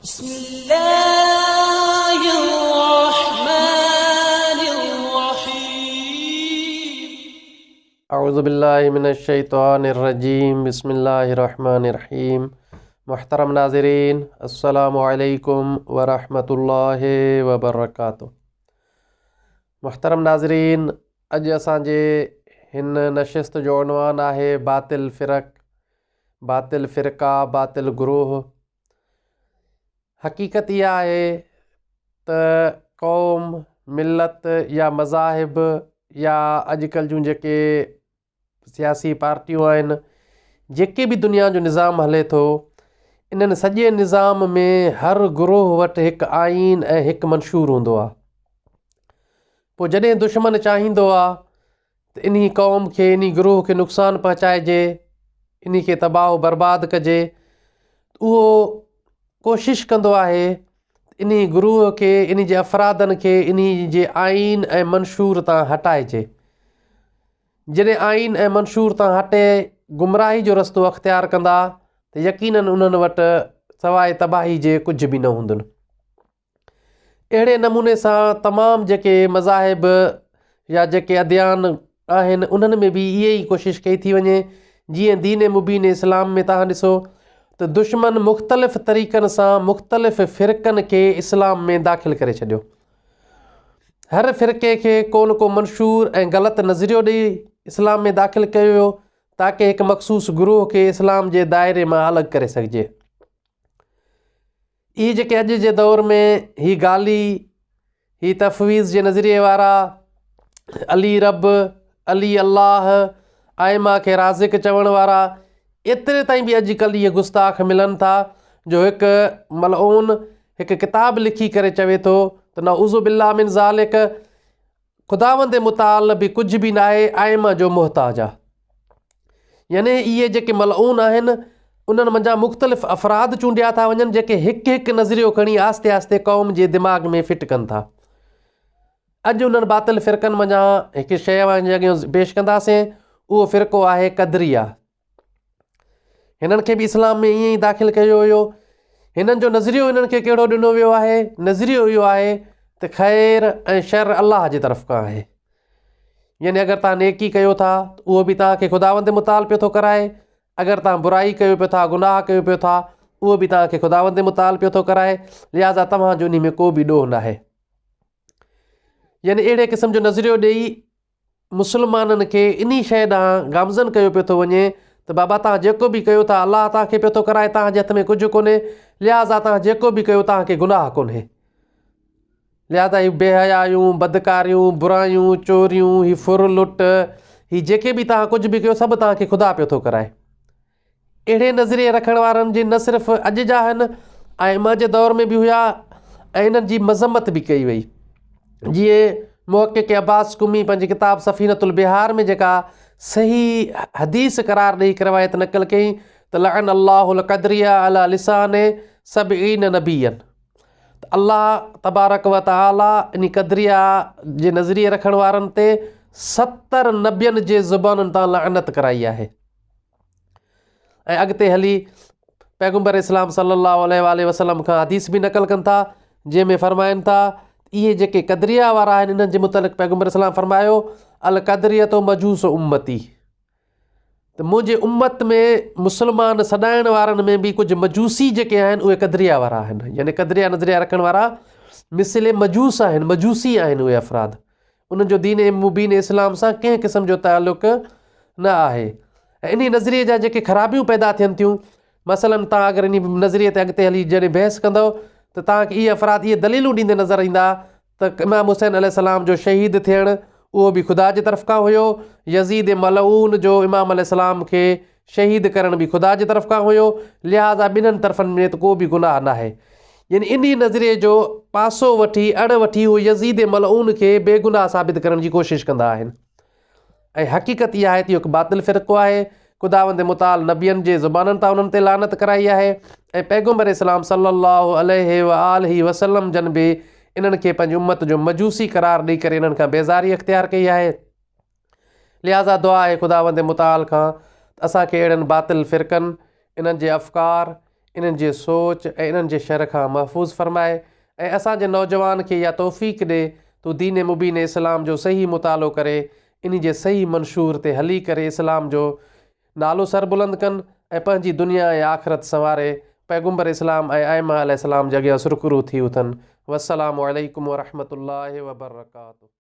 بسم الله الرحمن الرحيم. اعوذ بالله من الشيطان الرجيم. بسم الله الرحمن الرحيم. محترم ناظرين، السلام عليڪم ورحمة الله وبرڪاته. محترم ناظرين، اڄ اسان جي هن نشست جو عنوان آهي باطل فرق، باطل فرقا، باطل گروه. حقيقت اها آهي ته قوم، ملت يا مذاهب يا اڄڪلهه جون جيڪي سياسي پارٽيون آهن، جيڪي به دنيا جو نظام هلي ٿو، انهن سڄي نظام ۾ هر گروهه وٽ هڪ آئين ۽ هڪ منشور هوندو آهي. پوء جڏهن دشمن چاهيندو آهي ته انهي قوم کي، انهي گروهه کي نقصان پهچائجي، انهي کي تباهه و برباد ڪجي، اهو ڪوشش ڪندو آهي انهي گروهه کي، انهي جي افرادن کي انهي جي آئين ۽ منشور تان هٽائجي. جڏهن آئين ۽ منشور تان هٽي گمراهي جو رستو اختيار ڪندا ته يقيناً انهن وٽ سواء تباهي جي ڪجهه به نه هوندن. اهڙي نموني سان تمام جيڪي مذاهب يا جيڪي اديان آهن انهن ۾ به اهي ئي ڪوشش ڪئي ٿي وڃي. جيئن دين مبين اسلام ۾ توهان ڏسو ته دشمن مختلف طريقن سان مختلف فرقن کي اسلام ۾ داخل ڪري ڇڏيو. هر فرقي کي ڪو نه ڪو منشور ۽ غلط نظريو ڏئي اسلام ۾ داخل ڪيو ويو تاڪه هڪ مخصوص گروهه کي اسلام جي دائري مان الڳ ڪري سگهجي. اهي جيڪي اڄ جي دور ۾ هي گالي، هي تفويض جي نظريي وارا، علي رب، علي الله، ائمه کي رازق چوڻ وارا، ايتري تائين به اڄ ڪلهه اهي گستاخ ملن ٿا جو هڪ ملعون هڪ ڪتاب لکي ڪري چوي ٿو ته نعوذ بالله من ذالڪ، خداوند متعال به ڪجهه به ناهي، ائمه جو محتاج آ. يعني اهي جيڪي ملعون آهن انهن منجهان مختلف افراد چونڊيا ٿا وڃن جيڪي هڪ هڪ نظريو کڻي آهستي آهستي قوم جي دماغ ۾ فٽ ڪن ٿا. اڄ انهن باطل فرقن منجهان هڪ شيء اوهان جي اڳيان پيش ڪنداسين، اهو فرقو آهي قدريه. هنن کي به اسلام ۾ ائين ئي داخل ڪيو ويو. هنن جو نظريو هنن کي ڪهڙو ڏنو ويو آهي؟ نظريو اهو آهي ته خير ۽ شر الله جي طرف کان آهي. يعني اگر توهان نيڪي ڪيو ٿا ته اهو به توهان کي خداوند متعال پيو ٿو ڪرائي، اگر توهان برائي ڪيو پيو ٿا، گناهه ڪيو پيو ٿا، اهو به توهان کي خداوند متعال پيو ٿو ڪرائي، لهٰذا توهان جو انهي ۾ ڪو به ڏوهه ناهي. يعني اهڙي قسم جو نظريو ڏيئي مسلمانن کي انهي شيء ڏانهن گامزن ڪيو پيو ٿو وڃي ته بابا توهان جيڪو به ڪيو ٿا الله توهان کي پيو ٿو ڪرائي، توهان جي هٿ ۾ ڪجهه ڪونهي، لهٰذا توهان جيڪو به ڪيو توهان کي گناهه ڪونهي. لهٰذا هي بي حيايون، بدڪاريون، برايون، چوريون، هي ڦر لٽ، هي جيڪي به توهان ڪجهه به ڪيو سڀ توهان کي خدا پيو ٿو ڪرائي. اهڙي نظريي رکڻ وارن جي نه صرف اڄ جا آهن ائمه جي دور ۾ به هيا ۽ انهن جي مذمت به ڪئي وئي. جيئن محقق عباس قمي پنهنجي ڪتاب سفينة البحار ۾ جيڪا صحيح حديث قرار ڏئي هڪ روايت نقل ڪئي ته لعن الله القدريه علي لسان سبعين نبيا، ته الله تبارڪ و تعالي انهي قدريه جي نظريي رکڻ وارن تي 70 نبين جي زبانن تان لعنت ڪرائي آهي. ۽ اڳتي هلي پيغمبر اسلام صلي الله عليه وآله وسلم کان حديث به نقل ڪن ٿا جنهن ۾ فرمائن ٿا اهي جيڪي قدريه وارا آهن انهن جي متعلق پيغمبر اسلام فرمايو القدرية مجوس امتي، ته منهنجي امت ۾ مسلمان سڏائڻ وارن ۾ به ڪجهه مجوسي جيڪي آهن اهي قدريه وارا آهن، يعني قدريه نظريا رکڻ وارا مثل مجوس آهن، مجوسي آهن اهي افراد، انهن جو دين مبين اسلام سان ڪنهن قسم جو تعلق نه آهي. ۽ انهي نظريي جا جيڪي خرابيون پيدا ٿين ٿيون، مثلاً توهان اگر انهي نظريي تي اڳتي هلي جڏهن بحث ڪندؤ ته توهان کي اهي افراد اهي دليلون ڏيندي نظر ايندا ته امام حسين عليه السلام جو شهيد ٿيڻ اهو به خدا جي طرف کان هيو، يزيد ملعون جو امام عليه السلام کي شهيد ڪرڻ به خدا جي طرف کان هيو، لهٰذا ٻنهن طرفن ۾ ته ڪو به گناهه ناهي. يعني انهي نظريي جو پاسو وٺي، اڙ وٺي هو يزيد ملعون کي بيگناهه ثابت ڪرڻ جي ڪوشش ڪندا آهن. ۽ حقيقت اها آهي ته اهو هڪ باطل فرقو آهي. خداوند متعال نبين جي زبانن تان انهن تي لعنت ڪرائي آهي ۽ پيغمبر اسلام صلي الله عليه وآله وسلم جن به انهن کي پنهنجي امت جو مجوسي قرار ڏئي ڪري انهن کان بيزاري اختيار ڪئي آهي. لهٰذا دعا آهي خداوند متعال کان ته اسان کي اهڙن باطل فرقن، انهن جي افڪار، انهن جي سوچ ۽ انهن جي شر کان محفوظ فرمائي ۽ اسان جي نوجوان کي اها توفيق ڏي ته دين مبين اسلام جو صحيح مطالعو ڪري انهي جي صحيح منشور تي هلي ڪري اسلام جو نالو سربلند ڪن ۽ پنهنجي دنيا ۽ آخرت سنواري پيغمبر اسلام ۽ ائمه عليه السلام جي اڳيان سرخرو ٿي اٿن. والسلام عليڪم ورحمة الله وبرڪاته.